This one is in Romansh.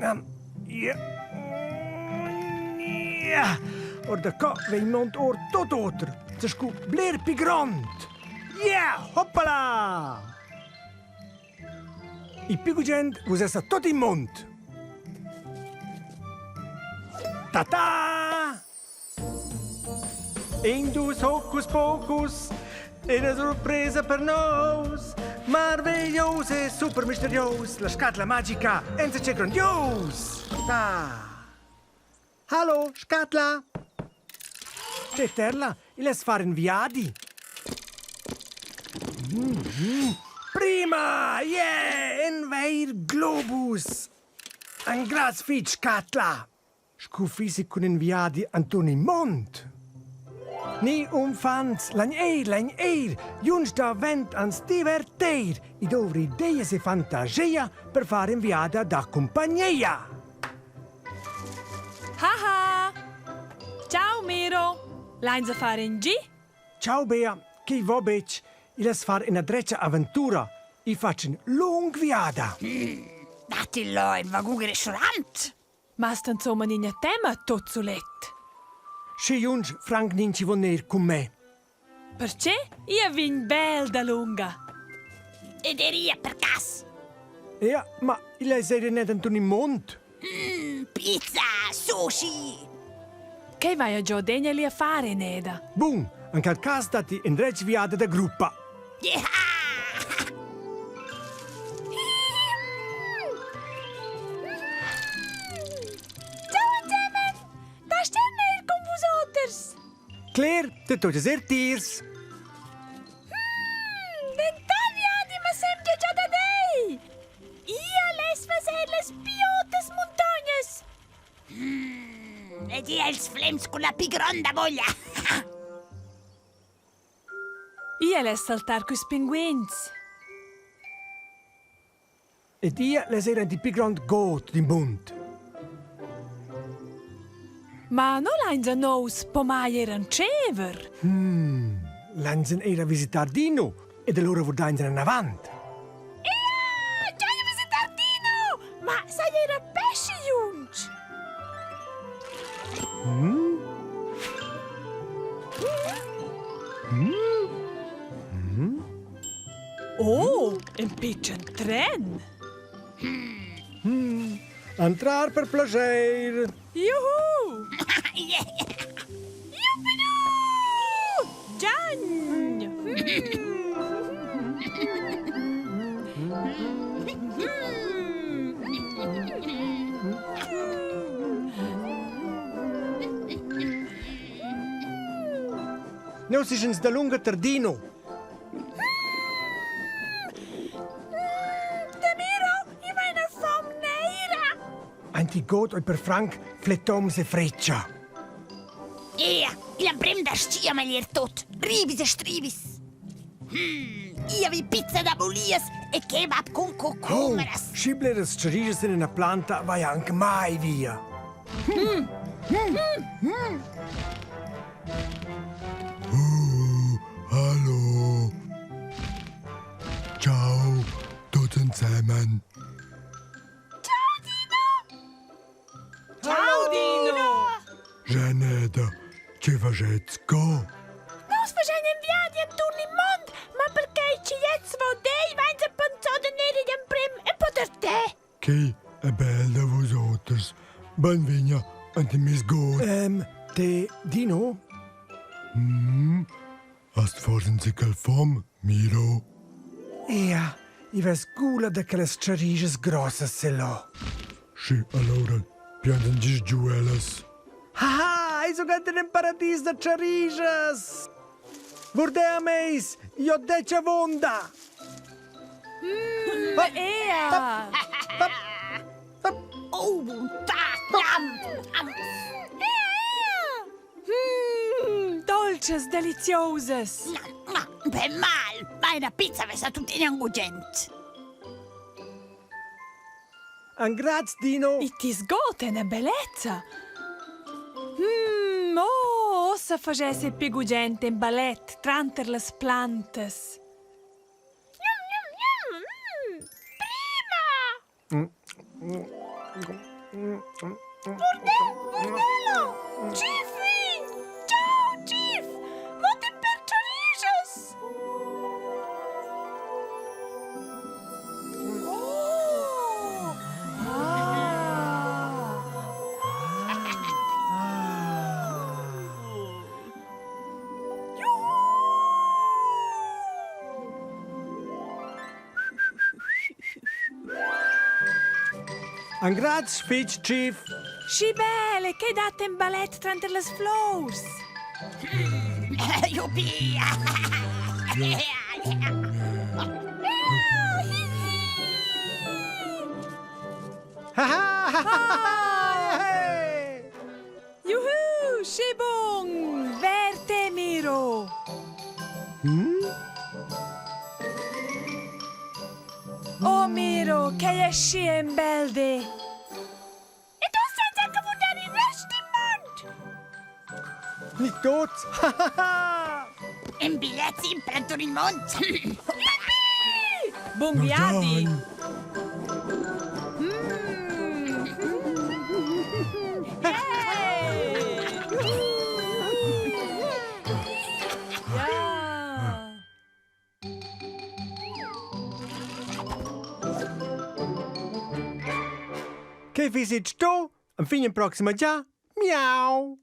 Ja. Ja. Or da co vegn mond or tot oter, scu bler pi grond. Yeah, hoppala! Il pi gugent vus essa tot il mond. Ta-ta! Indus hocus pocus, ina surpresa per nous. Marveglios e super misterios, la scatla magica enzatge grondios. Ta. Hallo, scatla! Che terla, il es far in viadi. Mm -hmm. Prima! Yeah! In veir globus! Ein graz fitg, scatla! Scu fissi cun in viadi anturn il mond? Ni unfants, lagn eir, lagn eir, giunsch davent ans diverteir, i dovri ideias e fantasia per far in viada da cumpagneia. Haha! Ciao Miro! Lainsa far in gi? Ciao Bea, chi vo betg? Il es far ina dretga aventura. I facen lung viada. Datti là in vagun restaurant? Mast insomma ina tema tot sulet. Schi junsch franc nin chi von eir cun me. Perche? Ia vegn bel da lunga. Ed er ia per cas. Ja, ma il es eir net inturn il mond. Mm, pizza, sushi. Che vai a giò degna li a fare in eda? Bun, in quel cas datti in dretg viada da gruppa. Yeah! Ciao insieme! Da stern eir con vus oters! Cler, te toches er tiers. Dental viadi ma sembra già da dei! Ia less fazer las piotas muntognas! Mm, ed ia ils flems con la pi gronda voglia. Ia less saltar culs pinguins. Ed ia less eir il pi grond god d'in mund. Ma no lainsa nous pomai eir antschever. Hmm, lainsen eir a visitar Dino ed allura vurdainsen anavant. Ia, giai a visitar Dino! Ma sai eir a pesce junch? Hmm? Hmm? Hmm? Oh, in pitschen tren! Hmm. Entrar per plaschair! Juhu! Juppidoo! Gian! Nus ischans dalunga tardino. Demiro, i va ina fom neira! Antigot oi per franc fletoms e freccia. Ea, il emprem da stia meglier tot. Ribis e stribis. Hmm, ia vi pizza da bulias e kebab con cucumeras. Oh, schi bleras cerigias in una planta vai anche mai via. Mm. Mm. Mm. Uh, hallo. Ciao, tuts ensemen. Ciao Dino! Ciao Dino! Janeda, che faschets co? Nus faschegn in viadi enturn il mond, ma perquei chi gliez vo dei vainsa pensò da gnir igl emprem e poter te. Che è bel da vus oters. Benvegna ant in mes god. Ähm, te Dino? Mm. Hast forse ein fom, Miro? Ea, i vess gula da quellas charigias grossas sellò. Schi, allora piantan gist giu ellas. Haha, ei sono in paradis da charigias! Vurdè a meis, io detg avonda! Mm, ea! Oh, bontà! Am, am. Ea, ea! Mm, dolces deliziosas! Ma, per mal! Ma una pizza vessa tuttina gugent. Engraz, Dino! I ti sgota una bellezza! Mm, oh, ossa fagesse più gugent in ballet tranter las plantas. Prima! Burdel, burdello! Chief vegn! Ciao, Chief! Mo ti perturischas! Oh! Ah! Engraz fetg Chief. Schi bel, che dat in ballet tranter las flurs. Juppie! Juhu, schi bun! Verte, Miro! Hm? Oh, Miro, che è schi in bel di! E tu senza che vudar il rest del mond! Ni tots! In bigliet simpel enturn il mund! Bun viadi! Che visit sto? Fin in proxima già. Miau.